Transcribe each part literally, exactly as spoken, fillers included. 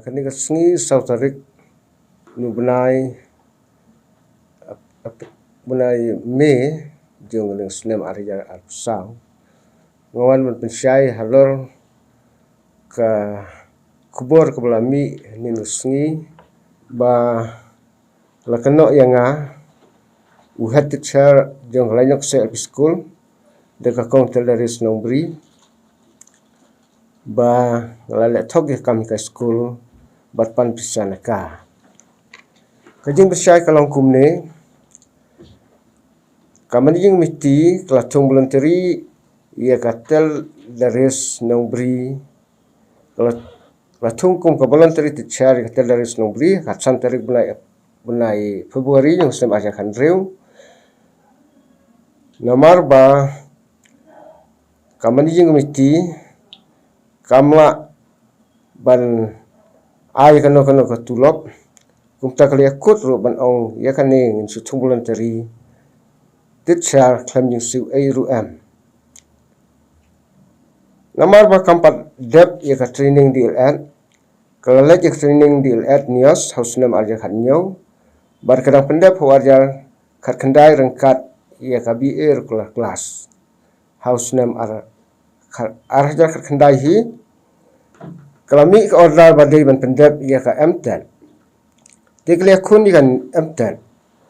Kane ka sngi saw tarik nu bnai, bnai May jong u snem ar hajar arphew saw. Nga wan ban pynshai halor ka khubor kaba la mih hynnin ka sngi ba la kynnoh ïa nga u head teacher jong ka Laiñokse L P School da ka Kong Teldaris Nongbri ba nga la leh thok ïa ka kam hi ka school bad pan pisa na ka. Ka jingpynshai ka long kumne, ka managing committee ka la thung voluntary ïa ka Teldaris Nongbri, ka la, la thung kum ka voluntary teacher ïa ka Teldaris Nongbri ha ka san tarik bnai, bnai February jong u snem ar hajar khathynriew. Namar ba ka managing committee kam lah ban ai kano kano ka tulop, kumta ka la ïakut ruh ban ong ïa kane ngin shu thung voluntary teacher khlem jingsiew ei ruh em. Namar ba kam pat dep ïa ka training D El Ed, ka la leit ïa ka training D El Ed NIOS ha u snem ar hajar khathynñiew bad ka dang pyndep ha u ar hajar khatkhyndai ryngkat ïa ka B A regular class ha u snem ar, ar hajar khatkhyndai hi. Ka la mih ka order ba dei ban pyndep ïa ka M.Ted. Te ka la ïakhun ïa ka M.Ted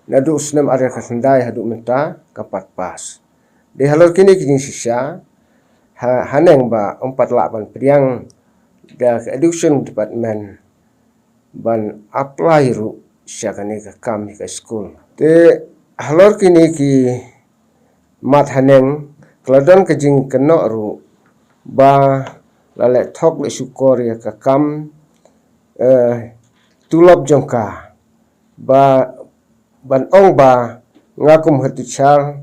naduh u snem ar hajar khatkhyndai haduh mynta kam pat pass. Dei halor kine ki jingshisha ha, haneng ba ym pat lah ban pdiang da ka education department ban apply ruh sha kane ka kam hi ka school. Te halor kine ki mat haneng ka la don ka jingkynnoh ruh ba la leh thok leh shukor ïa ka kam, eh, tulop jong ka, ba ban ong ba nga kum head teacher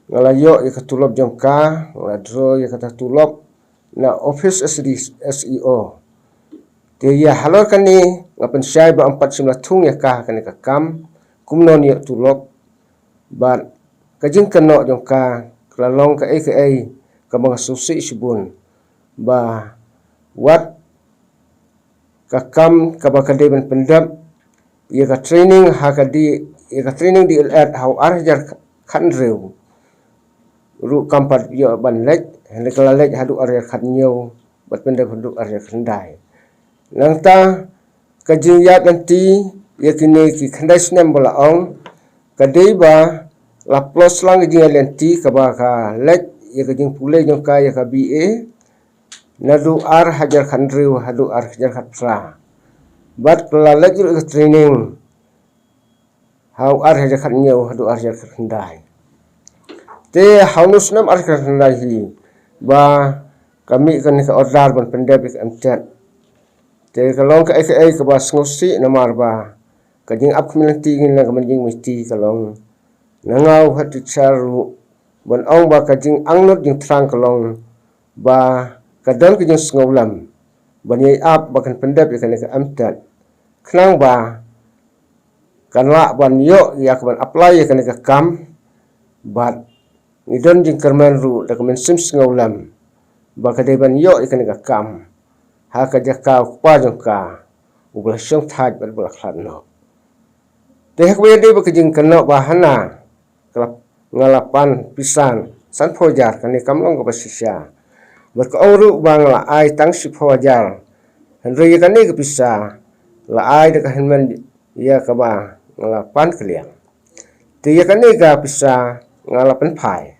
nga la ïoh ïa ka tulop jong ka, nga la draw ïa kata tulop na office S D, S E O. Te ïa halor kane nga pynshai ba ym pat shym la thung ïa ka ha kane ka kam kumno ïoh tulop. Bad ka jingkynnoh jong ka ka la long kaei kaei kaba nga sngewsih shibun ba wat ka kam kaba ka dei ban pyndep ïa ka training ha ka D, ïa ka training D El Ed ha u ar hajar khathynriew ruh kam pat ïoh ban leit, hynrei ka la leit haduh ar hajar khathynñiew bad pyndep haduh ar hajar khatkhyndai. Nangta ka jingïaid lynti ïa kine ki khyndai snem ba la ong ka dei ba la plos lang ka jingïaid lynti kaba ka leit ïa ka jingpule jong ka ïa ka B A naduh ar hajar khathynriew haduh ar hajar khatphra. Bad ka la leit ruh ïa ka training ha u ar hajar khathynñiew haduh ar hajar khatkhyndai. Te ha une u snem ar hajar khatkhyndai hi ba ka mih kane ka order ban pyndep ïa ka M.Ted. Te ka long kaei kaei kaba sngewsih namar ba ka jingap khmih lynti jong ka managing committee ka long na nga u head teacher ruh ban ong ba ka jingangnud jingthrang ka long ba ka don ka jingsngewlem ban ïai ap ba kan pyndep ïa kane ka M.Ted khnang ba kan lah ban ïoh ïa ka ban apply ïa kane ka kam. Bad ngi don jingkyrmen ruh da ka mynsiem sngewlem ba ka dei ban ïoh ïa kane ka kam ha ka jaka u kpa jong ka uba la shongthait bad uba la khlad noh. Te ha kaba ïadei bad ka jingkynnoh ba hana ka la, nga la pan pisa sanphew hajar, kane kam long kaba shisha. Bad ka ong ruh ba nga la ai tang shiphew hajar. Hynrei ïa kane ka pisa la ai da ka hynmen ïa kaba nga la pan kylliang. Te ïa kane ka pisa nga la pynphai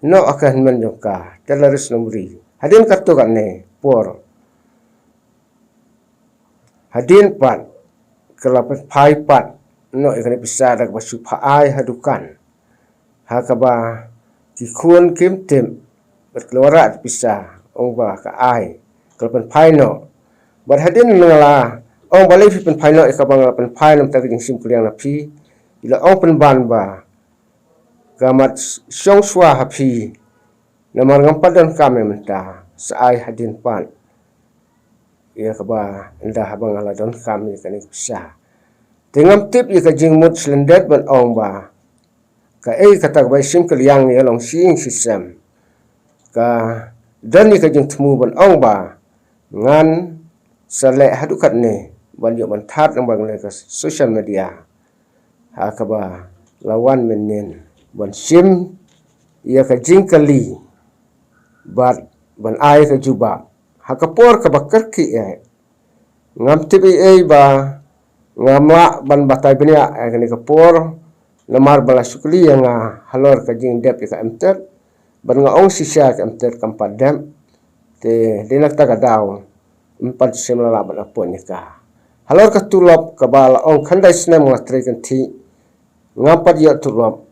noh ha ka hynmen jong ka Teldaris Nongbri. Hadien katto katne por, hadien pat ka la pynphai pat noh ïa kane pisa da kaba shu phah ai ha dukan. Ha kaba ki khun kim tip bad ka la wanrah pisa, ong ba ka ai, ka la pynphai noh. Bad hadien nga la ong balei phi pynphai noh ïa kaba nga la pynphai na bynta ka jingshim kylliang na phi, i la ong pynban ba ka mat shong shuwa ha phi namar ngam pat donkam ïa mynta, sa ai hadien pat ïa kaba ynda haba nga la donkam ïa kane ka pisa. Te ngam tip ïa ka jingmut shlyndet ban ong ba kaei kata kaba i shim kylliang ïa long shi ïing shi sem. Ka don ïa ka jingthmu ban ong ba ngan sa leh haduh katne ban ïoh ban thad nang bang ne ka social media. Ha kaba la wan mynnin ban shim ïa ka jingkylli bad ban ai ka jubab ha ka por kaba kyrkieh. Ngam tip ei ei ba ngam lah ban batai bniah ïa kane ka por, namar ba la shu kylli ïa nga halor ka jingdep ïa ka M.Ted. Bad nga ong shisha ka M.Ted kam pat dep. Te dei na kata ka daw ym pat shym la lah ban appoint ïa ka. Halor ka tulop kaba la ong khyndai snem nga trei kynthih, ngam pat ïoh tulop.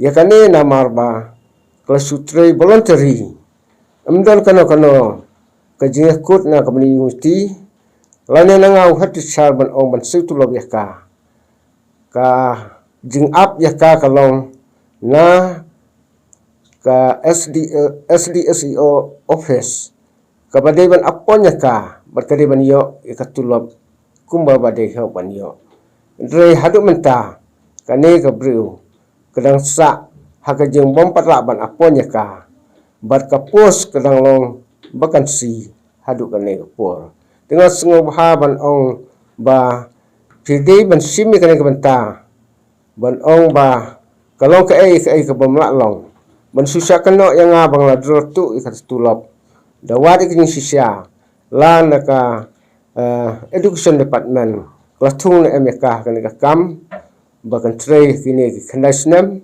Ïa kane namar ba ka la shu trei voluntary. Ym don kano kano ka jingïakut na ka Mylliem University lane na nga u head teacher ban ong ban siew tulop ïa ka. Ka jingap ïa ka ka long na ka SD, SDSEO office, kaba dei ban appoint ïa ka bad ka dei ban ïoh ïa ka tulop kumba ba dei hok ban ïoh. Hynrei haduh mynta kane ka briew ka dang sah ha ka jingbym pat lah ban appoint ïa ka, bad ka post ka dang long vacancy haduh kane ka por. Te nga sngewbha ban ong ba phi dei ban shim ïa kane ka bynta ban ong ba ka long kaei kaei ka bym lah long, ban shu shah kynnoh ïa nga ba nga la draw tuh ïa ka tulop. Da wad ïa ka jingshisha la na ka eh, education department ka la thung ne em ïa ka kane ka kam ba kan trei kine ki khyndai snem.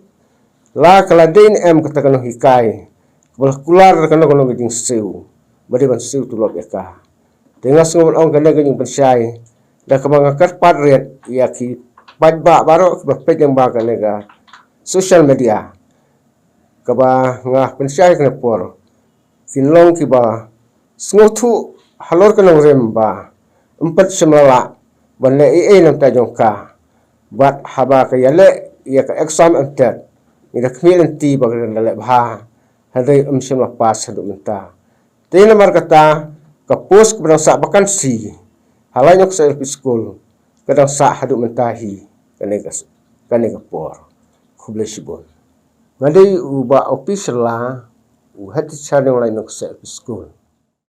La ka la dei ne em kata kano hikai kaba la kular da kano kano ka jingsiew ba dei ban siew tulop ïa ka. Te nga sngew ban ong kane ka jingpynshai da kaba nga kyrpad rit ïa ki paidbah baroh kiba peit lyngba kane ka social media kaba nga pynshai kane por, kin long kiba sngewthuh halor ka nongrim ba ym pat shym la lah ban leh ei ei na bynta jong ka. Bad haba ka ïaleh ïa ka exam M.Ted, ngi da khmih lynti ba ka da leh bha, hynrei ym shym la pass haduh mynta. Te namar kata ka post kaba dang sah vacancy ha Laitumkhyr LP School ka dang sah haduh mynta hi kane ka, kane ka por. Khublei shibun. Nga dei u Bah Opis Shylla, u head teacher jong Laitumkhyr LP School.